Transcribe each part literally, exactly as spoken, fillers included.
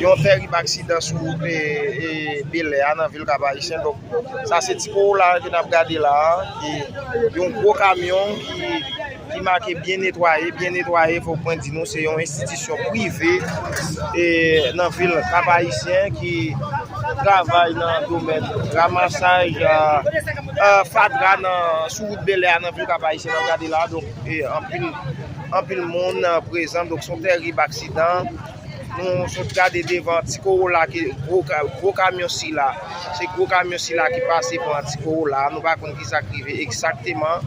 Yon tèrib aksidan sou wout e, e Belè a nan vil Kap Ayisyen. Donk, sa se ti Corolla ke n ap gade la a, ki yon gwo kamyon ki, ki make byen netwaye. Byen netwaye, fòk mwen di nou, se yon enstitisyon prive e nan vil Kap Ayisyen ki travay nan domèn ramasaj a, a fatra nan, sou wout Belè a nan vil Kap Ayisyen. N ap gade la, donk, e anpil, anpil moun, a, prezan. Donk, se yon tèrib aksidan. Nou sot gade devan ti Corolla ki gwo, ka- gwo kamyon sila. Se gwo kamyon sila ki pase pran ti Corolla. Nou pa konn ki sa k rive egzakteman.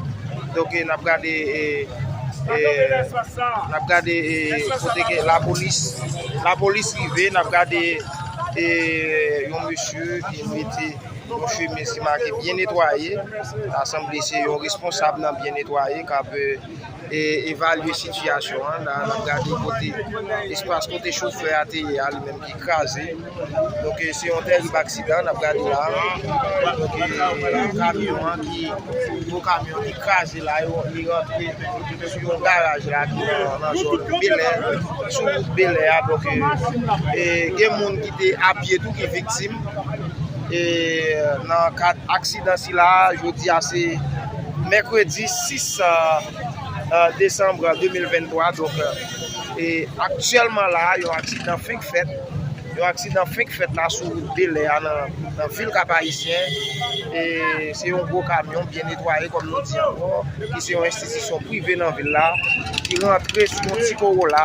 Donk, e, n ap gade, e, e, n ap gade, e, kote ke lapolis, lapolis rive. N ap gade, e, yon mesye ki mete yon chemiz ki make byen netwaye. Sa sanble se yon responsab nan byen netwaye k ap, e, e, evalye sitiyasyon an. N a- n ap gade kote espas kote chofè a te ye a, li menm ki kraze. Donk, e, se yon tèrib aksidan n ap gade la. Donk, e, kamyon an ki, gwo kamyon ki kraze la, yo, li rantre sou yon garaj la ki nan, nan zòn Belè, sou wout Belè a. Donk, e, e, gen moun ki te apye tou ki viktim. E nan kad aksidan sila, jodi a se mèkredi sis, a, a, desanm de mil venntwa. Donk, e aktyèlman la, yon aksidan fenk fèt. Yon aksidan fenk fèt la sou wout Belè a nan, nan vil Kap Ayisyen. E se yon gwo kamyon byen netwaye, kòm nou di ankò, ki se yon enstitisyon prive nan vil la, ki rantre sou yon ti Corolla.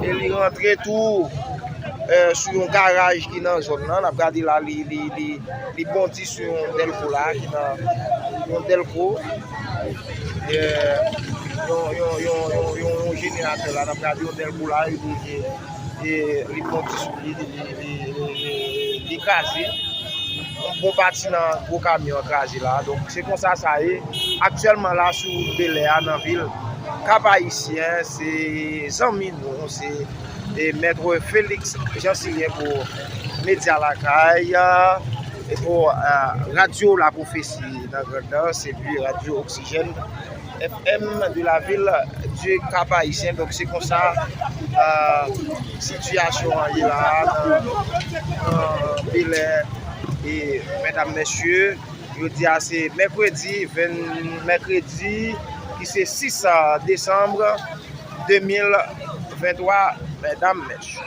E li rantre tou, e, sou yon garaj ki nan zòn nan. N ap gade la, li, li, li, li bondi sou yon dèlko la, ki nan yon dèlko. E, yon, yon, yon, yon, yon, yon jeneratè la, n ap gade yon dèlko la, li, li, e, li bondi sou li, li, li, li, li, li, li kraze. Yon bon pati nan gwo kamyon an kraze la. Donk, se konsa sa ye. Aktyèlman la, sou wout Belè a, nan vil Kap Ayisyen, se zanmi nou, se, e, Mèt Félix Jean Cilien pou Medya Lakay, e pou, a, Radyo Lapwofesi nan Grandans, epi Radyo Oksijèn F M de la ville du Cap-Haïtien. Donk, se konsa, a, sitiyasyon an ye la a, nan, nan Belè. E, medam, mesye, jodi a se mèkredi, ven, mèkredi ki se sis, a, desanm de mil venntwa, medam, mesye.